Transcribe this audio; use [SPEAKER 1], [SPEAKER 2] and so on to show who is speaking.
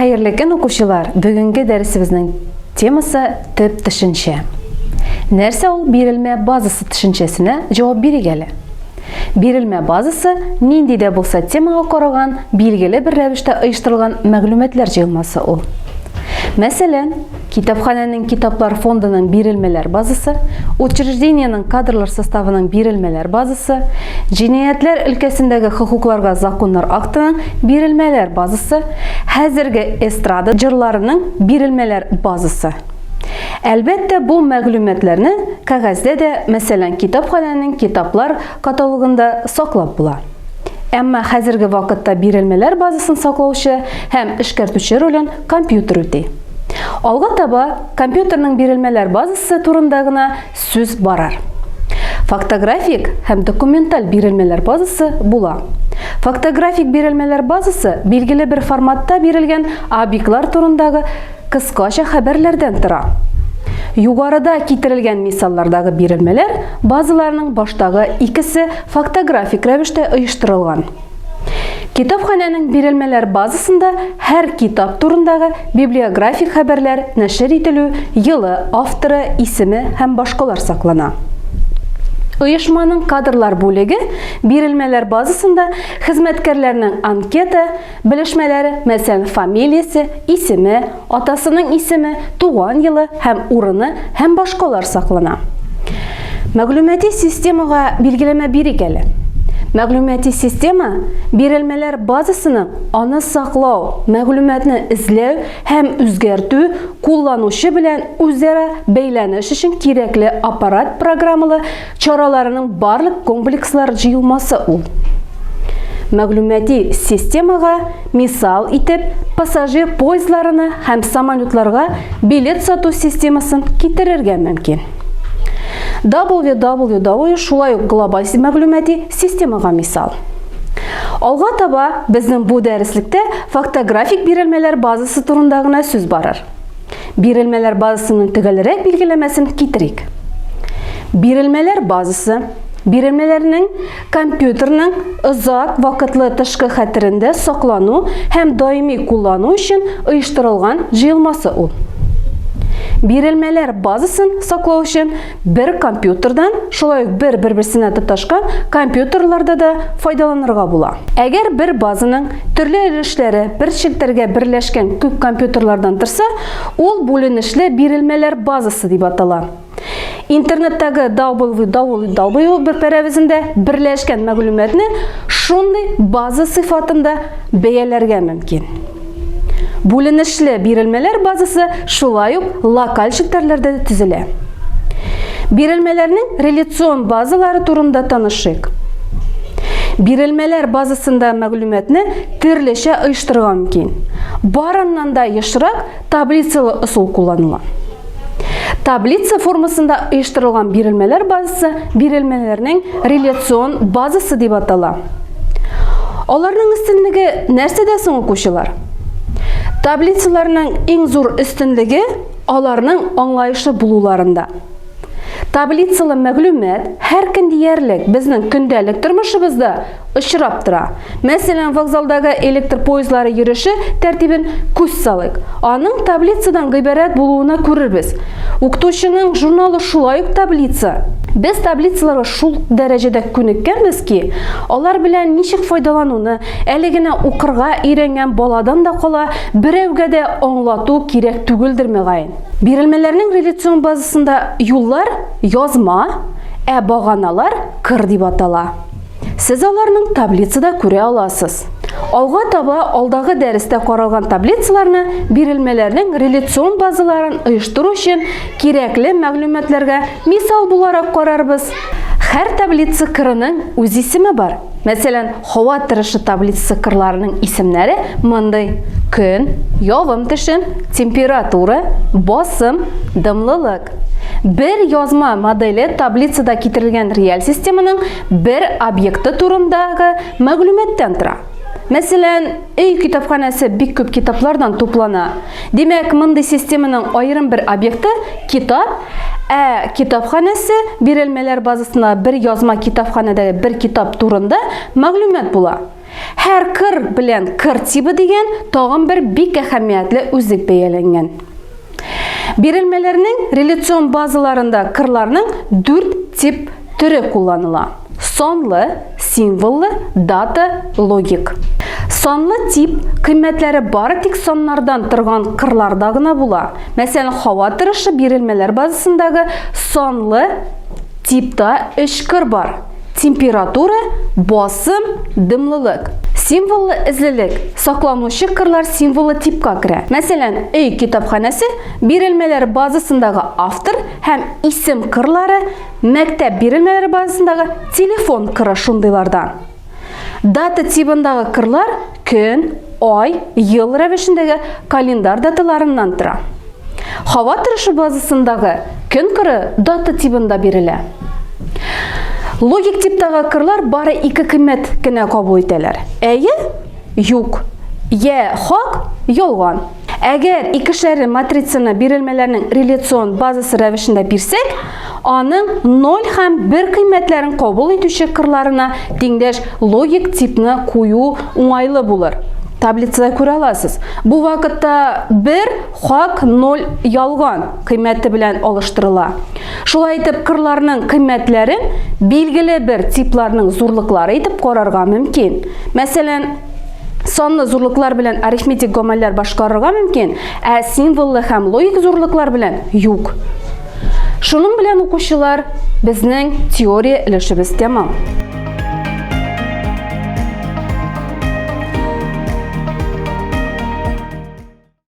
[SPEAKER 1] Хәерле көн, укучылар! Бүгенге дәресебезнең темасы төп төшенчә. Нәрсә ул бирелмә базасы төшенчәсенә җавап бирик әле. Бирелмә базасы нинди дә булса темага караган билгеле бер рәвештә оештырылган мәгълүматлар җыелмасы ул. Мәсәлән, китапханәнең китаплар фондының бирелмәләр базасы, учреждениенең кадрлар составының бирелмәләр базасы, җинаятьләр өлкәсендәге хокукларга законнар актының бирелмәләр базасы, хәзерге эстрада җырларының бирелмәләр базасы. Әлбәттә, бу мәгълүматларны кәгазьдә дә, мәсәлән, китапханәнең китаплар каталогында саклап була. Әмма хәзерге вакытта бирелмәләр базасын саклаучы һәм эшкәртүче ролен компьютер үти. Алга таба компьютерның бирелмәләр базасы турында гына сүз барар. Фактографик һәм документаль бирелмәләр базасы була. Фактографик бирелмәләр базасы билгеле бер форматта бирелгән объектлар турындагы кыскача хәбәрләрдән тора. Югарыда китерелгән мисаллардагы бирелмәләр базаларының баштагы икесе фактографик рәвештә оештырылган. Китапханәнең бирелмәләр базасында һәр китап турындагы библиографик хәбәрләр нәшер ителү елы, авторы, исеме һәм башкалар саклана. Оешманың кадрлар бүлеге бирелмәләр базасында хезмәткәрләрнең анкета, Белешмәләре, мәсәлән, фамилиясе, исеме, атасының исеме, туган елы һәм урыны һәм башкалар саклана. Мәгълүмати системага билгеләмә бирик әле. Мәгълүмати система бирелмәләр базасының аны саклау, мәгълүматны эзләү һәм үзгәртү, кулланучы белән үзара бәйләнеш өчен кирәкле аппарат программалы чараларының барлык комплекслар җыелмасы ул. Мәгълүмати системага мисал итеп пассажир поездларына һәм самолетларга билет сату системасын китерергә мөмкин. WWW шулай ук глобаль мәгълүмати системага мисал. Алга таба безнең бу дәреслектә фактографик бирелмәләр базасы турында гына сүз барыр. Бирелмәләр базасының төгәлрәк билгеләмәсен китерик. Бирелмәләр базасы бирелмәләрнең компьютерның озак вакытлы тышкы хәтерендә саклану һәм даими куллану өчен оештырылган җыелмасы ул. Бирелмәләр базасын саклау өчен бер компьютердан, шулай ук бер бер-берсенә тоташкан компьютерларда да файдаланырга була. Әгәр бер базаның төрле өлешләре бер челтәргә берләшкән күп компьютерлардан торса, ул бүленешле бирелмәләр базасы дип атала. Интернеттагы www бер пәрәвезендә берләшкән мәгълүматны шундый база сыйфатында бәяләргә мөмкин. Бүленешле бирелмәләр базасы шулай ук локаль челтәрләрдә дә төзелә. Бирелмәләрнең реляцион базалары турында танышыйк. Бирелмәләр базасында мәгълүматны төрлечә оештырырга мөмкин. Барыннан да ешрак таблицалы ысул кулланыла. Таблица формасында оештырылган бирелмәләр базасы бирелмәләрнең реляцион базасы дип атала. Аларның өстенлеге нәрсәдә соң, укучылар? Таблицаларның иң зур өстенлеге аларның аңлаешлы булуларында. Таблицалы мәгълүмат һәр көн диярлек безнең көндәлек тормышыбызда очрап тора. Мәсәлән, вокзалдагы электр поездлары йөреше тәртибен күз салыйк. Аның таблицадан гыйбарәт булуына күрербез. Укытучының журналы шулай ук таблица. Без таблицаларга шул дәрәҗәдә күнеккәнбез ки, алар белән ничек файдалануны әле генә укырга өйрәнгән баладан да кала берәүгә дә аңлату кирәк түгелдер мөгаен. Бирелмәләрнең реляцион базасында юллар язма, ә баганалар кыр дип атала. Сез аларның таблицада күрә аласыз. Алга таба алдагы дәрестә каралган таблицаларны бирелмәләрнең реляцион базаларын оештыру өчен кирәкле мәгълүматларга мисал буларак карарбыз. Һәр таблица кырының үз исеме бар. Мәсәлән, һава торышы таблицасы кырларының исемнәре мондый: көн, явым-төшем, температура, басым, дымлылык. Бер язма моделе таблицада китерелгән реаль системаның бер объекты турындагы мәгълүматтан тора. Мәсәлән, өй китапханәсе бик күп китаплардан туплана. Димәк, мондый системаның аерым бер объекты китап, Ә китапханәсе бирелмәләр базасында бер язма китапханәдәге бер китап турында мәгълүмат була. Һәр кыр белән кыр тибы дигән тагын бер бик әһәмиятле үзлек бәяләнгән. Бирелмәләрнең реляцион базаларында кырларның дүрт тип төре кулланыла. Санлы, символлы, дата, логик. Санлы тип кыйммәтләре бары тик саннардан торган кырларда гына була. Мәсәлән, һава торышы бирелмәләр базасындагы санлы типта өч кыр бар. Температура, басым, дымлылык. Символлы эзлелек, сакланучы кырлар символлы типка керә. Мәсәлән, өй китапханәсе бирелмәләр базасындагы автор һәм исем кырлары, мәктәп бирелмәләре базасындагы телефон кыры шундыйлардан. Дата тибындагы кырлар көн, ай, ел рәвешендәге календарь даталарыннан тора. Һава торышы базасындагы көн кыры дата тибында бирелә. Логик типтагы кырлар бары ике кыйммәт кенә кабул итәләр. Әйе, юк. Я хак, ялган. Әгәр икешәрле матрицаны бирелмәләрнең реляцион базасы рәвешендә бирсәк, аның 0 һәм 1 кыйммәтләрен кабул итүче кырларына тиңдәш логик типны кую уңайлы булыр. Таблицада күрә аласыз. Бу вакытта 1 хак 0 ялган кыйммәте белән алыштырыла. Шулай итеп, кырларның кыйммәтләрен билгеле бер типларның зурлыклары итеп карарга мөмкин. Мәсәлән, санлы зурлыклар белән арифметик гамәлләр башкарырга мөмкин, ә символлы һәм логик зурлыклар белән юк. Шуның белән укучылар, безнең теория өлешебез тәмам.